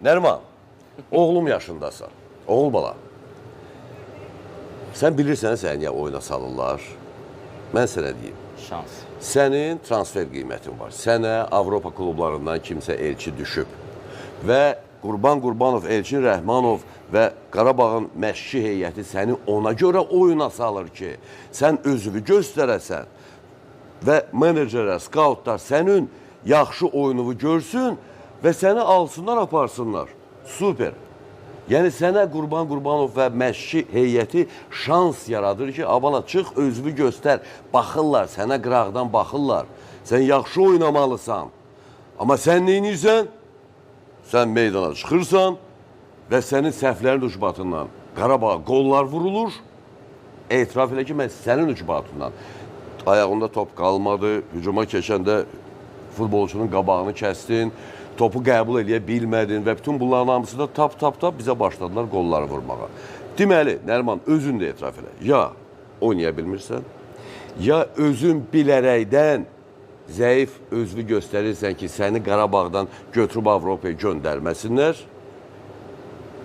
Nəriman, oğlum yaşındasan. Oğul bala. Sən bilirsən səni niyə oyuna salırlar? Mən sənə deyim. Şans. Sənin transfer qiymətin var. Sənə Avropa klublarından kimsə elçi düşüb. Və Qurban Qurbanov, Elçin Rəhmanov və Qarabağın məşqçi heyəti səni ona görə oyuna salır ki, sən özünü göstərəsən və menecerlər, skautlar sənin yaxşı oyununu görsün və səni alsınlar, aparsınlar. Super. Yəni sənə Qurban Qurbanov və məşqçi heyəti şans yaradır ki, abala çıx, özünü göstər. Baxırlar, sənə qıraqdan baxırlar. Sən yaxşı oynamalısan. Amma sən nə edirsən? Sən meydana çıxırsan və sənin səhvlərin ucbatından Qarabağa qollar vurulur. Etiraf elə ki, mən sənin ucbatından. Ayağında top qalmadı, hücuma keçəndə futbolçunun qabağını kəsdin, topu qəbul eləyə bilmədin və bütün bunların hamısı da tap bizə başladılar qolları vurmağa. Deməli, Nəriman, özün də etiraf elə. Ya oynaya bilmirsən, ya özün bilərəkdən zəif özünü göstərirsən ki, səni Qarabağdan götürüb Avropaya göndərməsinlər.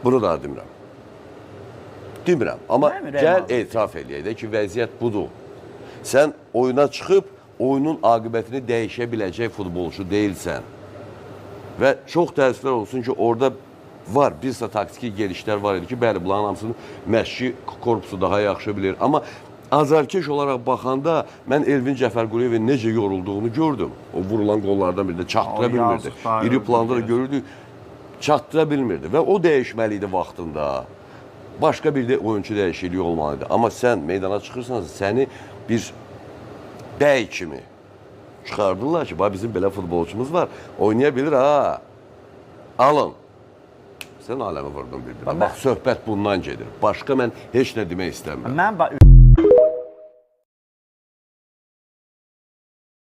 Bunu da demirəm. Demirəm. Amma Mənim ürəyim gəl ağrıyır. etiraf eləyək də ki, vəziyyət budur. Sən oyuna çıxıb oyunun aqibətini dəyişə biləcək futbolçu deyilsən. Və çox təəssüflər olsun ki, orada var bir sıra taktiki gelişlər var idi ki, bəli, bunların hamısını məşqçi korpusu daha yaxşı bilir. Amma azarkeş olaraq baxanda mən Elvin Cəfərquliyevin necə yorulduğunu gördüm. O vurulan qollardan birində çatdıra O bilmirdi. yazıq daha İri yoruldu, planda da biraz. görürdük, çatdıra bilmirdi və o dəyişməli idi vaxtında. Başqa bir də oyunçu dəyişikliyi olmalı idi. Amma sən meydana çıxırsansa səni bir bəy kimi çıxardırlar ki, bax bizim belə futbolçumuz var, oynaya bilir ha. Alın. Sən aləmi vurdun bir-birinə. Bax, söhbət bundan gedir. Başqa mən heç nə demək istəmirəm. Mən bax